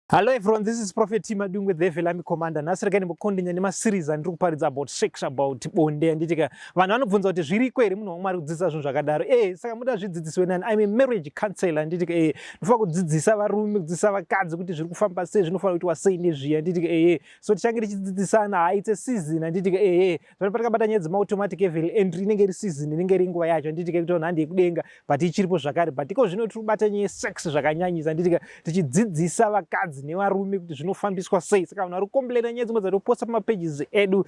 Hello everyone, this is Prophet T Madungwe, the Velami Commander. Nhasi regai ndimbokondinya nemaseries andiri kuparidza about sex, about bonde. Handitika vanhu vanobvunza kuti zviriko here munhu waMwari kudzidzisa zvinhu zvakadaro. Saka muda zvidzidziswe nani? I'm a marriage counselor. Handitika ndinofanira kudzidzisa varume, kudzidzisa vakadzi kuti zviri kufamba sei, zvinofanira kuitwa sei nezviya. Handitika so tichange tichidzidzisana. Ha, it's a season. Handitika zvano patakabata nyaya dzemaautomatic heaven entry, inenge iri season, inenge iri nguva yacho. Handitika kuti vanhu handei kudenga, but ichiripo zvakare. But iko zvino tiri kubata nyaya yesex zvakanyanyisa. Handitika tichidzidzisa vakadzi nevarume kuti zvinofambiswa sei. Saka vanhu vari kucomplaina nyaya dzimwe dzatoposta pamapages edu,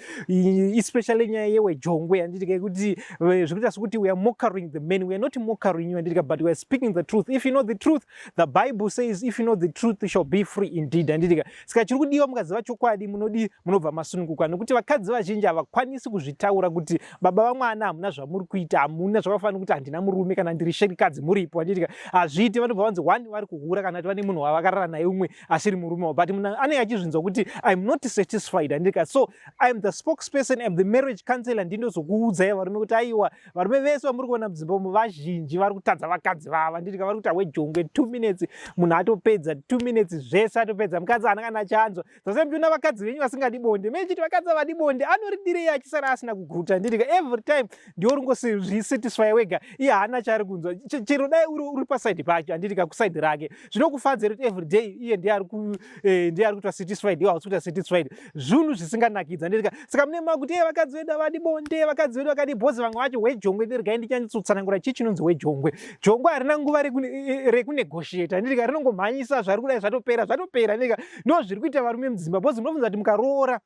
especially nyaya yewejongwe. Handitika yekuti zvikuita sekuti we are mockering the men. We are not mockering you, handitika, but we are speaking the truth. If you know the truth, the Bible says, if you know the truth, you shall be free indeed. Handitika saka chiri kudiwa, mukaziva chokwadi, munodi munobva masununguka, nekuti vakadzi vazhinji havakwanisi kuzvitaura kuti baba vamwana hamuna zvamuri kuita, hamuna zvakafanira kuti handina murume kana ndiri sherikadzi muripo. Handitika hazviiti. Vanobva vanzi one vari kuhura kana kuti vane munhu wavakarara naye umwe asiri murume wavo, but munhu anenge achizvinzwa kuti I'm not satisfied. Handitika so I'm the spokesperson, I'm the marriage counselor. Ndindozokuudzai varume kuti aiwa, varume vese vamuri kuona mudzimba umu, vazhinji vari kutadza vakadzi vavo. Handitika vari kuita wejongwe, 2 minutes munhu atopedza, 2 minutes zvese atopedza, mukadzi haana kana chanzwa. Zvase muchiona vakadzi venyu vasingadi bonde, mechiti vakadzi havadi bonde, anoridirei achisara asina kuguta? Handitika every time ndiwo ringozvisatisfy wega, iye haana chaari kunzwa. Chero dai uri paside pacho, handitika, kuside rake zvinokufadza kuti every day iye ndiye ari kuitwa satisfied, iwe hausi kuita satisfied? Zvinhu zvisinganakidza. Handitika saka mune makuti e vakadzi vedu havadi bonde, vakadzi vedu vakadi bhozi. Vamwe vacho wejongwe. Regai ndichanyatsotsangura chii chinonzi wejongwe. Jongwe harina nguva rekunegotiate. Handitika rinongomhanyisa zvari kudai, zvatopera, zvatopera. Handitika ndo zviri kuita varume mudzimba, bhozi munobvunza kuti mukaroora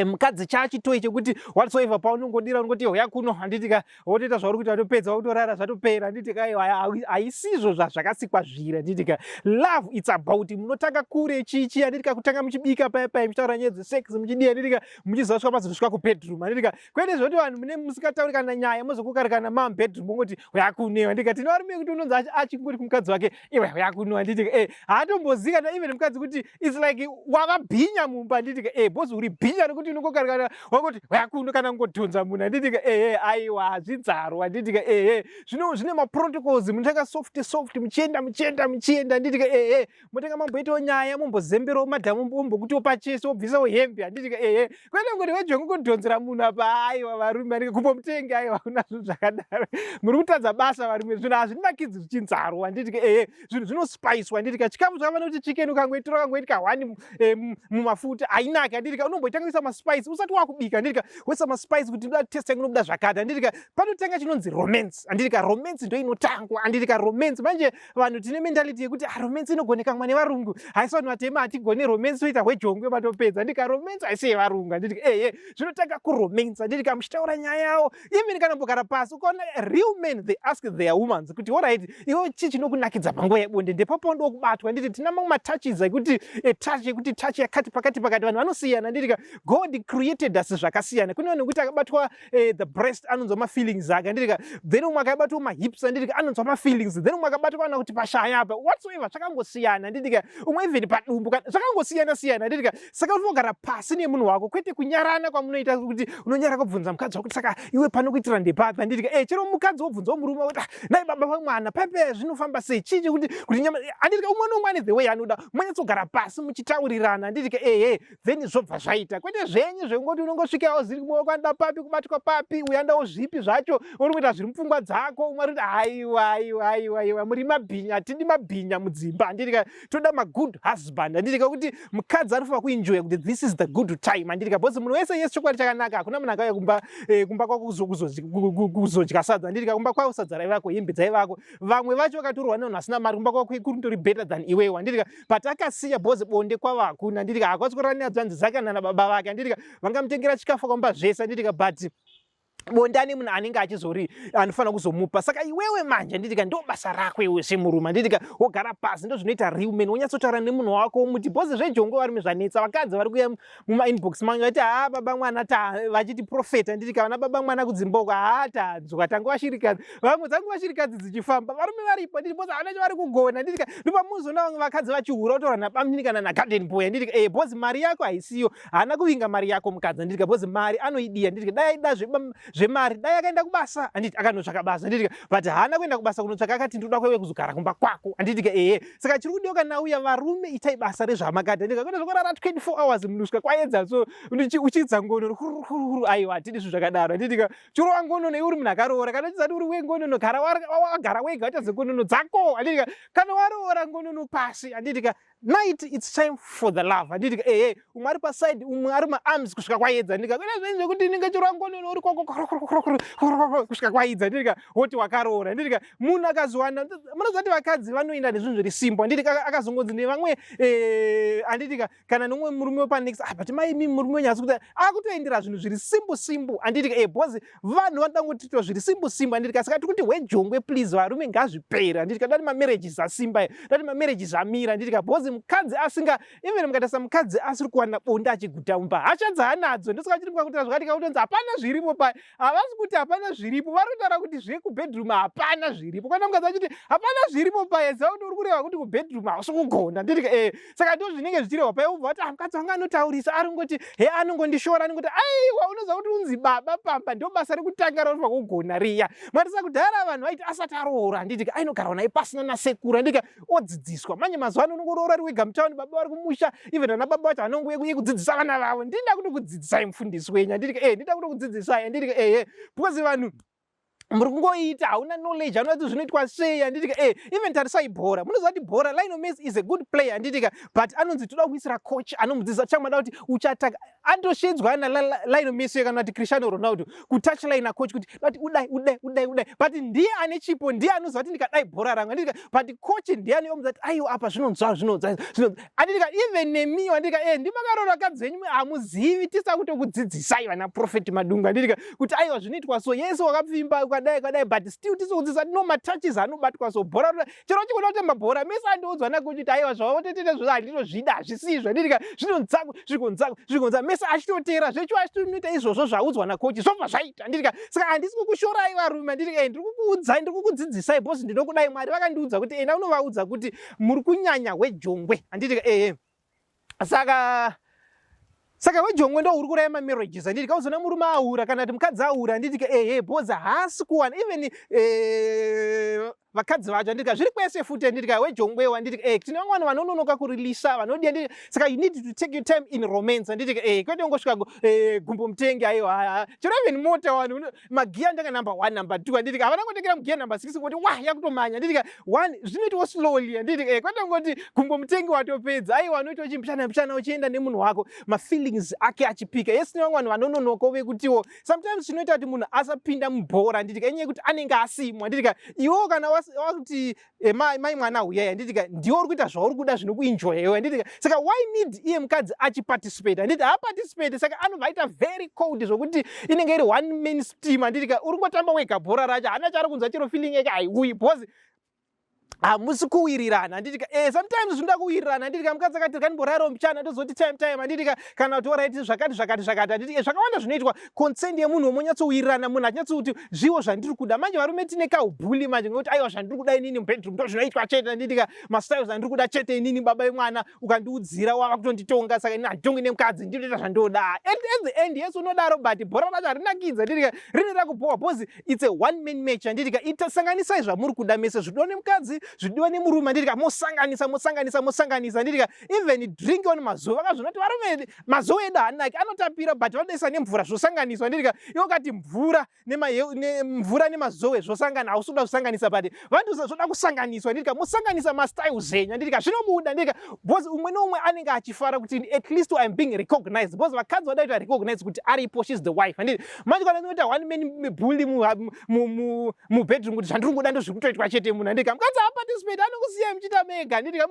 mukadzi chachitoi chekuti whatsoever paunongodira unongoti hoya kuno, handitika, wotoita zvauri kuita, watopedza, wotorara, zvatopera. Handitika aiwa, haisizvo zvazvakasikwa zviri. Handitika love, it's about munotanga kure chichi. Handitika kutanga muchibika paya paya, muchitaura nyaya dzesex, muchidii. Handitika muchiziva svika mazosvika kubedroom. Handitika kwete zvoti vanhu mune musingatauri kana nyaya, mozokukarikana mamubedroom, mongoti hoya kuno. Handitika tine varume kuti unonzi achingoti kumukadzi wake, "Iwe, hoya kuno." Handitika haatombozii kana even mukadzi kuti it's like wavabhinya mumba. Handitika because uri bhinya nekuti unongokarikana wangoti hoya kuno kana kungodhonza munhu. Handitika ehe, aiwa, hazvidzaro. Handitika ehe, zvino zvine maprotocols. Munotanga soft soft, muchienda, muchienda, muchienda. Handitika ehe, motenga mamboitawo nyaya, mombozemberawo madhamu, ombokutiwo pachese, wobvisawo hembe. Handitika ehe, kwete kuti wejongo kudhonzera munhu apa. Aiwa varume, andika kumbomutenga, aiwa, kuna zvinhu zvakadaro. Muri kutadza basa varume. Zvinhu hazvinakidzi zvichinzaro. Handitika ehe, zvinhu zvinospicewa. Handitika chikafu zvakafanira kuti chicken ukangoitora, ukangoitika one mumafuta, hainaki. Handitika unomboitanga kuisa maspice usati wakubika. Handitika woisa maspice kuti ndoda taste yangu, inobuda zvakati. Handitika panotanga chinonzi romance. Handitika romance ndo inotangwa. Handitika romance manje, vanhu tine mentality yekuti ah, romance inogonekamwa nevarungu, haisi vanhu vatema hatigone romance, toita hwejongwe matopedza. Handitika romance haisi yevarungu. Handitika ehe, zvinotanga kuromance. Handitika muchitaura nyaya yawo, even kana mbogara pasi, ukaona real men, they ask their womans kuti, "Alright, iwe chii chinokunakidza panguva yebonde?" Ndepapo ndokubatwa. Nditi tina mamwe matouches ekuti touch yekuti touch yakati pakati pakati, vanhu vanosiyana. Nditika God created us zvakasiyana. Kune vanhu kuti akabatwa the breast anonzwa mafeelings ake. Handitika then umwe akabatwa mahips, handitika, anonzwa mafeelings. Then umwe akabatwa kana kuti pashaya apa, whatsoever, zvakangosiyana. Handitika umwe even padumbu, zvakangosiyana siyana. Handitika saka unogara pasi nemunhu wako, kwete kunyarana kwamunoita kuti unonyara kubvunza mukadzi wako kuti, "Saka iwe panokuitira ndepapi?" Handitika chero mukadzi wobvunzawo murume kuti, "Ah, nai baba vamwana, paipe zvinofamba sei? Chii chekuti kuti nyama?" Handitika umwe neumwe ane the way anoda. Monyatsogara pasi muchitaurirana. Handitika ehe, then zvobva zvaita, kwete zvenyu zvekungoti unongosvikawo ziri mumaoko, anoda papi, kubatwa papi, uyandawo zvipi zvacho, uri kuita zviri mupfungwa dzako. Umwe ari kuti, "Aiwa, aiwa, aiwa, aiwa, muri mabhinya." Hatidi mabhinya mudzimba. Handitika toda magood husband. Handitika kuti mukadzi anofanira kuenjoya kuti this is the good time. Handitika because munhu wese, yes, chokwadi chakanaka, hakuna munhu akauya kumba kwako kuzodya sadza. Handitika kumba kwako sadza raivako, hembe dzaivako. Vamwe vacho vakatorwa nevanhu vasina mari, kumba kwako kuri better than iwewe. Handitika but akasiya bhozi bonde kwavo hakuna. Handitika hakwasi kurara nehanzvadzi dzake nana baba vake. Handitika vangamutengera chikafu akamba zvese. Handitika but bonde ane munhu anenge achizori anofanira kuzomupa. Saka iwewe manje, handitika, ndo basa rako iwe semurume. Handitika wogara pasi, ndo zvinoita real man, wonyatsotaura nemunhu wako, womuti bhozi zvejongo varume zvanetsa. Vakadzi vari kuuya mumainbox mangu vati, "Haa, baba mwana," ta vachiti prophet. Handitika vana baba mwana kudzimba uko, haa, tanzwa tangova shirikadzi, vamwe dzangova shirikadzi dzichifamba, varume varipo. Handiti bhozi havana chavari kugona. Handitika ndopamuzoona vamwe vakadzi vachihura, kutaura nabamnini kana nagarden boy. Handitika bhozi mari yako haisiyo, haana kuvinga mari yako mukadzi. Handitika bhozi mari anoidiya. Handitika dai aida Zvemari, dai akaenda kubasa, handiti, akanotsvaka basa, handiti? But haana kuenda kubasa kunotsvaka, akati, "Ndinoda kwaiwe kuzogara kumba kwako," handitika? Ehe, saka chiri kudiwa kana uya, varume, itai basa rezvamakati, handiti? Kwete zvokurara 24 hours, munhu kusvika kwaedza, so uchiidza ngonono. Aiwa, hatidi zvinhu zvakadaro, handitika? Chirova ngonono iwe uri munhu akaroora. Kana uchizati uri wengonono, gara wagara wega, waita dzengonono dzako, handitika? Kana waroora, ngonono pasi, handitika? Night, it's time for the love, handitika? Ehe, umwe ari paside, umwe ari maarms kusvika kwaedza, handitika? Kwete zvenyu zvekuti inenge chirova ngonono uri kusvika kwaedza, handitika? Woti wakaroora, handitika? Munhu akazowana, munoziva kuti vakadzi vanoenda nezvinhu zviri simple, handitika? Akazongonzi nevamwe, handitika, kana nomumwe murume wepanext, "Ah, but mai, imi murume wenyatsi kuti akutoendera zvinhu zviri simple simple," handitika? Because vanhu vanoda kungotitwa zviri simple simple, handitika? Saka tiri kuti hwejongwe, please, varume, ngazvipere, handitika? Dati mamarriages asimba, dati mamarriages amira, handitika? Because mukadzi asinga, even mukatarisa mukadzi asiri kuwana bonde achiguta mumba, hasha dzaanadzo. Ndosaka chiri mukakuita zvakati kutonzi hapana zviripo pa. Havasi kuti hapana zviripo, vari kutaura kuti zvekubedroom hapana zviripo. Kana mukadzi achiti hapana zviripo paya, ziva kuti uri kureva kuti kubedroom hausi kugona, handitika? Saka ndo zvinenge zvichirehwa paya. Ubva kuti, "Ah, mukadzi wanga anotaurisa, ari ngoti he, anongondishora, anongoti." Aiwa, unoziva kuti unzi baba pamba, ndo basa rekutanga raunofanira kugona riya. Marisa kudhara vanhu vaiti asati aroora, handitika, ainogara naye pasina nasekuru, handitika, odzidziswa. Manje mazuva ano unongoroora uri wega mutauni, baba vari kumusha. Even vana baba vacho vanonguye kudzidzisa vana vavo. Ndinoda kuti kudzidzisai, mufundisi wenyu, handitika? Ndinoda kuti kudzidzisai, handitika? Ehe, because vanhu muri kungoita, hauna knowledge, hauna kuti zvinoitwa sei, handitika? Even tarisai bhora, munoziva kuti bhora, Lionel Messi is a good player, handitika? But anonzi toda kuisira coach anomudzidzisa. Chamada kuti uchataka, andoshedzwa na Lionel Messi kana kuti Cristiano Ronaldo kutouchline nacoach kuti dati udai, udai, udai, udai. But ndiye ane chipo, ndiye anoziva kuti ndikadai bhora rangu, handitika? But coach ndiye anomuudza kuti aiwa, apa zvinonzwa, zvinonzwa, zvinonzwa, handitika? Even nemiwo, handitika? Ndimakarora vakadzi venyu, hamuzivi, tisa kutokudzidzisai vana Prophet Madungwe, handitika, kuti aiwa, zvinoitwa so. Yese wakapfimba, ukadai, ukadai, but still tisikudzidzisa no matouches anobatwa so bhora. Chero uchigona kutamba bhora mese, andiudzwa nacoach kuti aiwa, zvawototete zvo handinozvida, hazvisizvo, handitika? Zvinonzako, zvikonzako, zvikonza mese achitoteera zvecho, achitonoita izvozvo zvaudzwa nacoach, zvobva zvaita, handitika? Saka handisi kukushorai varume, handitika? Ndiri kukuudzai, ndiri kukudzidzisai because ndinokudai. Mwari vakandiudza kuti enda unovaudza kuti muri kunyanya hwejongwe, handitika? Ehe, saka wejongwe ndo uri kuraya mamarriages, handiti? Kauzoona murume aura kana kuti mukadzi aura, handitika? Ehe, because haasi kuwana. Even vakadzi vacho, handitika, zviri kwese futi, handitika? Wejongwewo, handitika? Tine vamwe vanhu vanononoka kurilisa, vanodi, handitika? Saka you need to take your time in romance, handitika? Kwete ungosvika gumbo mutenge. Aiwa, chero even mota, vanhu magiya ndanga number one, number two, handitika? Havana kutengera mugiya number six kuti wa yakutomanya, handitika? One zvinoitwa slowly, handitika? Kwete ngoti gumbo mutenge watopedza. Aiwa, unoita uchimbishana mbishana, uchienda nemunhu wako, mafeelings ake achipika. Yes, tine vamwe vanhu vanononoka vekutiwo sometimes chinoita kuti munhu asapinda mubhora, handitika, inyaya yekuti anenge asimwa, handitika? Iwewo kana wakuti mai mwana huyai, handitika, ndiwe uri kuita zvauri kuda, zvinokuenjoya iwe, handitika? Saka why need iye mukadzi achiparticipate, handiti? Haaparticipate, saka anobva aita very cold, zvokuti inenge iri one man team, handitika? Uri kungotamba wega bhora racho, haana chaari kunzwa, chero feeling yake haiuyi because hamusi kuwirirana, handitika? Sometimes zvinoda kuwirirana, handitika? Mukadzi akati kandimborarawo mbichana, tozoti time time, handitika? Kana kuti alright, zvakati zvakati zvakati, handiti? Zvakawanda zvinoitwa, consent yemunhu, womonyatsowirirana, munhu achinyatsokuti zviwo zvandiri kuda. Manje varume tine kaubully manje, ngekuti aiwa, zvandiri kuda inini mubedroom ndo zvinoitwa chete, handitika? Mastyles andiri kuda chete inini, baba vemwana, ukandiudzira wava kutonditonga, saka ini handitongi nemukadzi, ndinoita zvandoda. At the end, yes, unodaro, but bhora racho harinakidza, handitika? Rinera kubhowa because it's a one man match, handitika? Itasanganisai zvamuri kuda mese, zvidiwa nemukadzi, zvidiwa nemurume, handitika? Mosanganisa, mosanganisa, mosanganisa, handitika? Even drink on mazuva vakazvona kuti varume mazuva edu haanaki, anotapira, but vanoisa nemvura, zvosanganiswa, handitika? Iwe ukati mvura mvura nemazowe zvosangana, hausi kuda kusanganisa, but vanhu zvoda kusanganiswa, handitika? Mosanganisa mastyles enyu, handitika? Zvinobuda, handitika? Because umwe neumwe anenge achifara kuti at least I'm being recognized, because vakadzi vada kuita recognize kuti aripo, she's the wife, handiti? Manje kana unoita one man bully mubedroom kuti zvandiri kuda ndo zviri kutoitwa chete, munhu, handika, mukadzi haaparticipate, anokusiyai muchiita mega, handitika?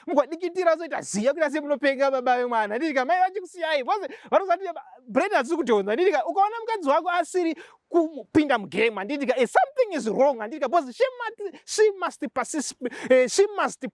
Mugodikitira, zoita ziya kuita semunopenga, baba vemwana, handitika? Mai vachikusiyai because vanozati brain hadzisi kudhonza, handitika? Ukaona mukadzi wako asiri kupinda mugame, handitika, something is wrong, handitika? Because she must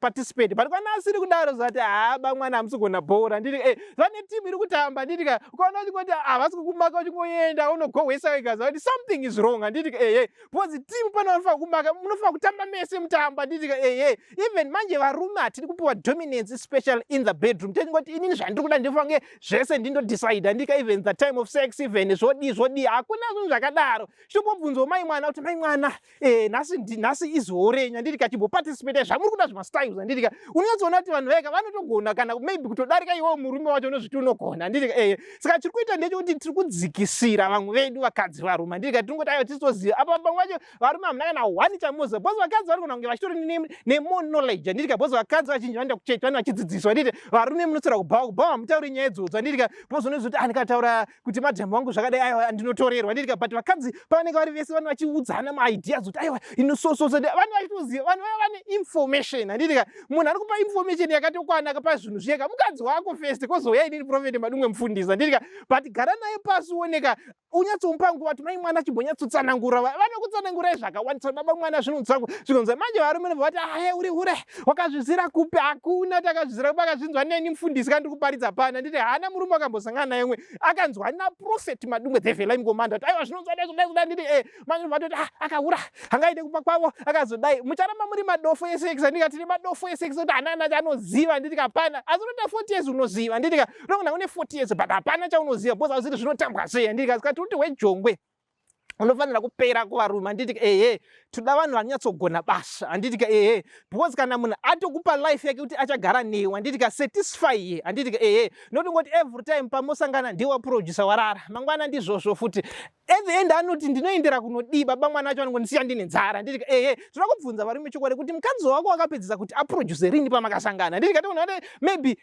participate. But kana asiri kudaro, zati haa, bamwana, hamusi kugona bhora, handitika? Vane timu iri kutamba, handitika? Ukaona uchingoti havasi kukumaka, uchingoenda unogohwesa wega, zati something is wrong, handitika? Ehe, because timu pano vanofanira kumaka, munofanira kutamba mese, mutamba, handitika? Ehe, even manje varume hatidi kupiwa dominance, especially in the bedroom. Techingoti inini zvandiri kuda, ndinofange zvese ndindodecide, handika? Even the time of sex, even zvodii zvodii, hakuna zvinhu zvakadaro. Zvakadaro chitombobvunzawo mai mwana kuti, mai mwana, nhasi nhasi izuva renyu, handiti ka? Chimboparticipate zvamuri kuda, zvimastyles, handiti ka? Unonyatsoona kuti vanhu veka vanotogona kana maybe kutodarika iwewo murume wacho unozviti unogona, handiti ka? Saka chiri kuita ndechekuti tiri kudzikisira vamwe vedu vakadzi varume, handiti ka? Tingoti aiwa, tisitoziva apa. Pamwe vacho varume hamuna kana one chamuziva, because vakadzi vari kugona kunge vachitori nemore knowledge, handiti ka? Because vakadzi vazhinji vanoenda kuchechi, vanenge vachidzidziswa, handiti? Varume munoswera kubhawa kubhawa, hamutauri nyaya idzodzo, handiti ka? Because unozoti andikataura kuti madhamu vangu zvakadai, aiwa, ndinotorerwa, handiti ka? But vakadzi pavanenge vari vese, vanenge vachiudzana maideas kuti aiwa, ino so so so, vanenge vachitoziva, vanhu vaya vane information, handiti ka? Munhu ari kupa information yakatokwana akapa zvinhu zviyeka mukadzi wako first, kozouya inini Prophet Madungwe mufundisi, handiti ka? But gara naye pasi, uoneka unyatsomupa nguva kuti mai mwana chimbonyatsotsanangura. Vanokutsanangurai zvakawandisa baba mwana, zvinonza manje varume nobva vati, ahe, uri hure, wakazvizira kupi? Hakuna takazvizira kupi, akazvinzwa neni mufundisi kandiri kuparidza pana. Nditi haana murume akambosangana naye mwe akanzwa naProphet Madungwe the Line Commander kuti aiwa, zvinonzwa dai kudai kudai. Nditi manje vatoti, ah, akahura, hangaite kupa kwavo akazodai. Mucharamba muri madofo esex, andika? Tine madofo esex kuti hanana chaanoziva, nditi kapana. Asi unoita 40 years unoziva, nditi ka? Unogona une 40 years but hapana chaunoziva because auzivi zvinotambwa sei, handiti ka? Saka tiri kuti wejongwe unofanira kupera kuvarume, handiti? Ehe, toda vanhu vanonyatsogona basa, handiti ka? Ehe, because kana munhu atokupa life yake kuti achagara newe, handiti ka, satisfy ye, handiti ka? Ehe, noti ngoti every time pamosangana ndiwe producer, warara mangwana ndizvozvo futi. At the end anoti, ndinoendera kunodii? Baba mwana acho anongondisiya ndine nzara, handiti ka? Ehe, toda kubvunza varume chokwadi kuti mukadzi wako wakapedzisa kuti aproduce rini pamakasangana, handiti ka? Toona kuti maybe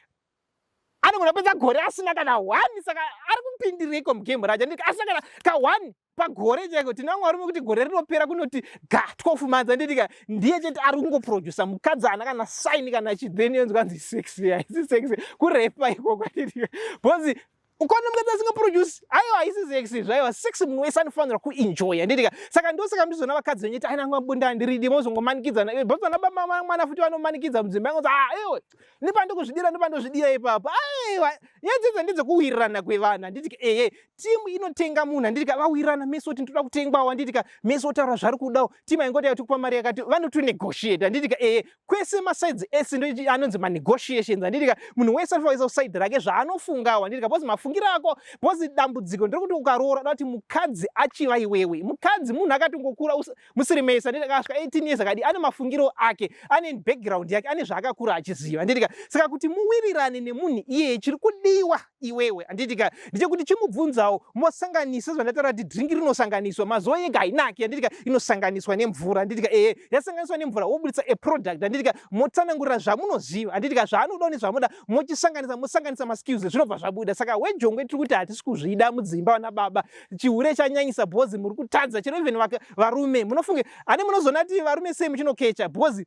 anogona kupedza gore asina kana one, saka ari kupindireiko mugame racho, handiti? Asina kana ka1 pagore chaiko. Tina vamwe varume kuti gore rinopera kunoti ga 12 months, handiti ka, ndiye chete ari kungoprodusa, mukadzi haana kana sign kana chi. Then yonzwa kanzi sex haisi sex, kurepa ikoko, handiti ka? Because ukaona mukadzi asingaproduce, aiwa, haisi sex zvaiwa. Sex munhu wese anofanira kuenjoy, handiti ka? Saka ndosaka ndizona vakadzi venyeti aina mabunda handiridi, mozongomanikidzana, because vana baba mwana futi vanomanikidza mudzimba angonzi, ah, iwe ndipandokuzvidira, ndipandozvidira ipapo. Aiwa, nyaya ndedzekuwirirana kwevanhu, handiti ka? Ehe, timu inotenga munhu, handiti ka? Vawirirana mese kuti ndoda kutengwawo, handiti ka? Mese otaura zvari kudawo. Timu haingoti yatikupa mari yakati, vanotonegotiate, handiti ka? Ehe, kwese masides ese ndo anonzi manegotiations, handiti ka? Munhu wese anofanira kuisa kuside rake zvaanofungawo, handiti ka? Because mafungiro ako, because dambudziko nderekuti ukaroora uda kuti mukadzi achiva iwewe. Mukadzi munhu akatongokura musiri mese, handiti? Akasvika 18 years akadi, ane mafungiro ake, ane background yake, ane zvaakakura achiziva, handiti ka? Saka kuti muwirirane nemunhu iyeye, chiri kudiwa iwewe, handiti ka, ndechekuti chimubvunzawo, mosanganisa zvandataura kuti drink rinosanganiswa. Mazuva ega hainaki, handiti ka? Inosanganiswa nemvura, handiti ka? Ehe, yasanganiswa nemvura, wobudisa aproduct, handiti ka? Motsanangurira zvamunoziva, handiti ka, zvaanodawo nezvamunoda, mochisanganisa, mosanganisa maskills, zvinobva zvabuda. Saka wejongwe tiri kuti hatisi kuzvida mudzimba, vana baba. Chihure chanyanyisa bhozi, muri kutadza. Chero even varume munofunge ani, munozoona kuti varume sei muchinokecha, because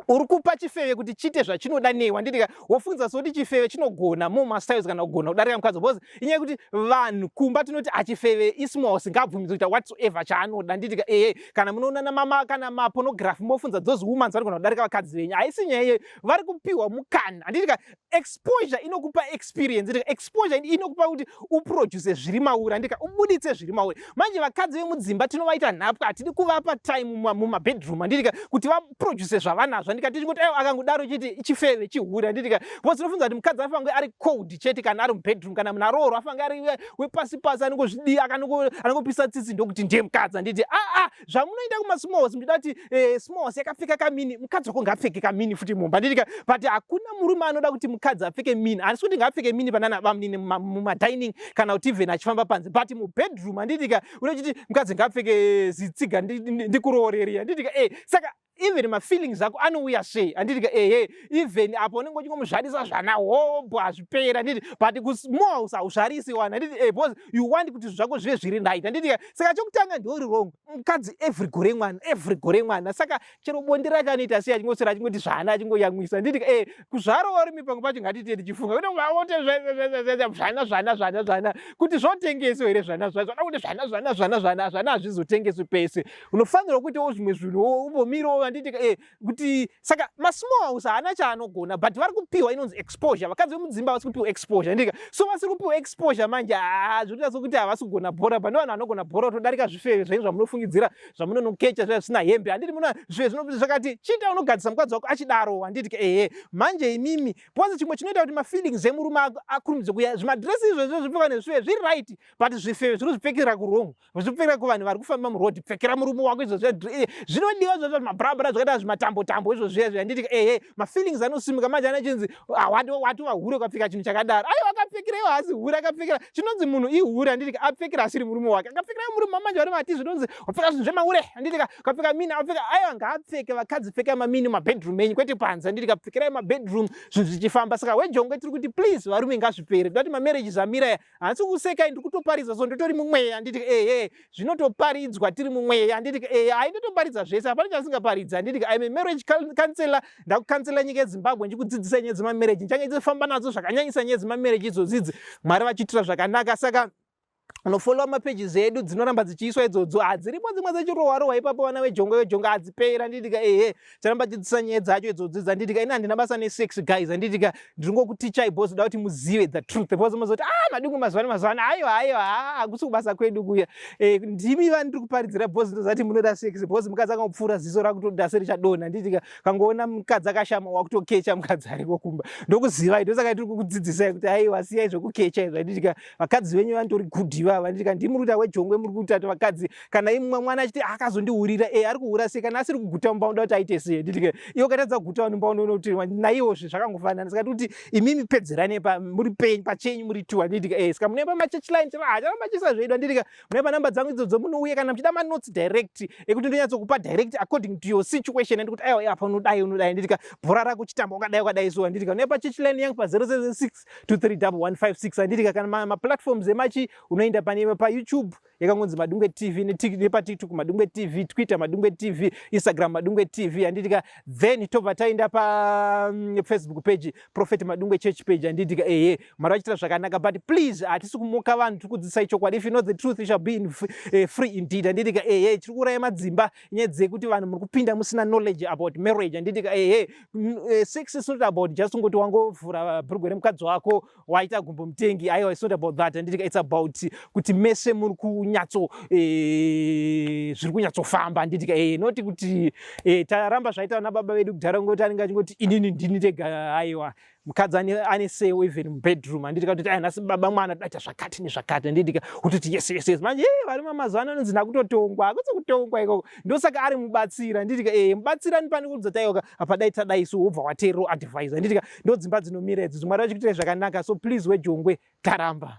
uri kupa chifeve kuti chiite zvachinoda newe, handiti ka? Wofunza sekuti chifeve chinogona more mastyles kana kugona kudarika mukadzi, because inyaya yekuti vanhu kumba tinoti achifeve ismall, singabvumidzwi kuita whatsoever chaanoda, handiti ka? Ehe, kana munoonana mama kana mapornography, mofunza those women vanogona kudarika vakadzi venyu. Haisi nyaya iyoyo, vari kupiwa mukana, handiti ka? Exposure inokupa experience, handiti ka? Exposure inokupa kuti uproduce zviri mauri, handiti ka? Ubuditse zviri mauri. Manje vakadzi vemudzimba tinovaita nhapwa, hatidi kuvapa time mumabedroom, handiti ka, kuti vaproduce zvavanazvo, handiti ka? Tichingoti aiwa, akangodaro chiti chifeve, chihure, handiti ka? Because tinofunza kuti mukadzi anofanira kunge ari cold chete kana ari mubedroom, kana munhu aroorwa afange ari wepasi pasi, anongozvidii, anongopisa tsitsi, ndokuti ndiye mukadzi, handiti? Aa, zvamunoita kumasmalls, muchida kuti smalls yakapfeka kamini, mukadzi wako ngaapfeke kamini futi mumba, handiti ka? But hakuna murume anoda kuti mukadzi apfeke mini. Handisi kuti ngaapfeke mini panana bamunini mumadining kana kuti even achifamba panze, but mubedroom, handiti ka, unochiti mukadzi ngaapfeke zitsiga ndikurooreri, handiti ka? Saka even mafeelings ako anouya sei, handiti ka? Ehe, even apo unenge uchingomuzvarisa zvana hobho, hazvipera, handiti? But kusmalls hauzvarisi wana, handiti? Because you want kuti zvinhu zvako zvive zviri right, handiti ka? Saka chokutanga ndiori wrong. Mukadzi every gore mwana, every gore mwana, saka chero bonde racho anoita sei? Achingoswera achingoti zvana, achingoyamwisa, handiti ka? Kuzvarawo uri mipango pacho, ngatite tichifunga kuti vaote zvana zvana zvana zvana kuti zvotengeswa here zvana zvacho? Zvada kuti zvana zvana zvana zvana zvana hazvizotengeswi pese. Unofanirwa kuitawo zvimwe zvinhu, umbomirawo. Handitika kuti saka masmall house haana chaanogona, but vari kupiwa inonzi exposure. Vakadzi vemudzimba havasi kupiwa exposure, handika? So vasiri kupiwa exposure manje, haa, zvinoita sokuti havasi kugona bhora. Pane vanhu vanogona bhora kutodarika zvifeve zvenyu zvamunofungidzira, zvamunonokecha zviya zvisina hembe, handiti? Muna zvive zvakati chiita unogadzisa mukadzi wako achidaro, handiti? Ehe, manje imimi, because chimwe chinoita kuti mafeelings emurume akurumidze kuya, zvimadhiresi izvozvo zvipfekwa nezvifeve zviri right, but zvifeve zviri kuzvipfekera kuwrong, zvipfekera kuvanhu vari kufamba muroad. Pfekera murume wako izvozvo zvinodiwa izvozvo, zvimabrabra zvakaita zvimatambo tambo izvozvo zviya, handiti? Ehe, mafeelings anosimuka manje. Anachinzi watova hure ukapfeka chinhu chakadaro. Aiwa, akapfekera iwo haasi hure. Akapfekera chinonzi munhu ihure, handiti? Apfekera asiri murume wake, akapfekera murume manje vari mati zvinonzi wapfeka zvinhu zvemahure, handiti? Ukapfeka mini, apfeka. Aiwa, ngaapfeke. Vakadzi, pfekai mamini mumabedroom enyu, kwete panze, handiti? Pfekerai mabedroom, zvinhu zvichifamba. Saka wejongwe, tiri kuti please, varume, ngazvipere. Toda kuti mamarriages amira. Handisi kusekai, ndiri kutoparidza, so ndotori mumweya, handiti? Ehe, zvinotoparidzwa tiri mumweya, handiti? Ehe, haindotoparidza zvese, hapana chasingaparidza, handiti? I'm a marriage counselor. Ndakucounsela nyika yeZimbabwe ndichikudzidzisa nyaya dzemamarriage. Ndichange ndichifamba nadzo zvakanyanyisa nyaya dzemamarriage idzodzidzi, Mwari vachiitira zvakanaka. Saka unofollowa mapages edu, dzinoramba dzichiiswa idzodzo. Hadziripo dzimwe dzechirohwa rohwa ipapo, vana vejongwe, vejongwe hadziperi, handitika? Ehe, charamba chidzisa nyaya dzacho idzodzo, handitika? Ini handina basa nesex, guys, handitika? Ndiri ngokutichai because da kuti muzive the truth, because muzoti, "Ah, Madungwe mazuva ano, mazuva ano." Aiwa, aiwa, hakusi kubasa kwedu kuya. Ndimi vandiri kuparidzira because ndozati munoda sex, because mukadzi akangopfuura, ziso rakutoda serichadonha, handitika? Kangoona mukadzi akashama, wakutokecha mukadzi ariko kumba. Ndokuzivai, ndosaka tiri kukudzidzisai kuti aiwa, siyai zvekukecha izvo, handitika? Vakadzi venyu vanotori good ivava, handitika? Ndimi muri kuita wejongwe, muri kuita kuti vakadzi, kana imwe mwana achiti akazondihurira, ari kuhura sei kana asiri kuguta mumba? Unoda kuti aite sei, handitika? Iwe ukatadza kuguta vanhu mumba, unoona kuti naiwozve zvakangofanana. Saka tikuti imimi pedzerane muri penyu pachenyu, muri two, handitika? Saka munoenda pamachurch line, charamba chisa zvedu, handitika? Munoenda panhamba dzangu idzodzo, munouya kana muchida manotes direct ekuti ndonyatsokupa direct according to your situation, andikuti aiwa, apa unodai, unodai, handitika? Bhora rako chitamba wakadai, wakadai, so, handitika? Unoenda pachurch line yangu pa076 231156, handitika? Kana maplatforms emachi, unoenda pane paYouTube yakangonzi Madungwe TV, nepaTikTok Madungwe TV, Twitter Madungwe TV, Instagram Madungwe TV, handitika? Then tobva taenda paFacebook page, Prophet Madungwe Church page, handitika? Ehe, Mwari vachiitira zvakanaka. But please, hatisi kumoka vanhu, tiri kudzidzisai chokwadi. If you know the truth, you shall be free indeed, handitika? Ehe, tiri kuuraya madzimba nyaya dzekuti vanhu muri kupinda musina knowledge about marriage, handitika? Ehe, sex is not about just kungoti wangovhura bhurugwe remukadzi wako, waita gumbo mutengi. Aiwa, it's not about that, handitika? It's about kuti mese muri kunyatso zviri kunyatsofamba, handitika? Noti kuti taramba zvaita vana baba vedu kudhara, ngoti anenge achingoti, "Inini ndini ndega." Aiwa, mukadzi ane say even mubedroom, handitika? Kuti ai, nhasi baba mwana daita zvakati nezvakati, handitika? Kutoti yes. Manje varume mazuva ano anonzi nakutotongwa. Hakusi kutongwa ikoko, ndosaka ari mubatsira, handitika? Mubatsira pane kudzoti aiwa, apa dai tadai, so wobva wateerero advice, handitika? Ndo dzimba dzinomira idzodzo. Mwari vachikuitirai zvakanaka. So please, wejongwe, taramba.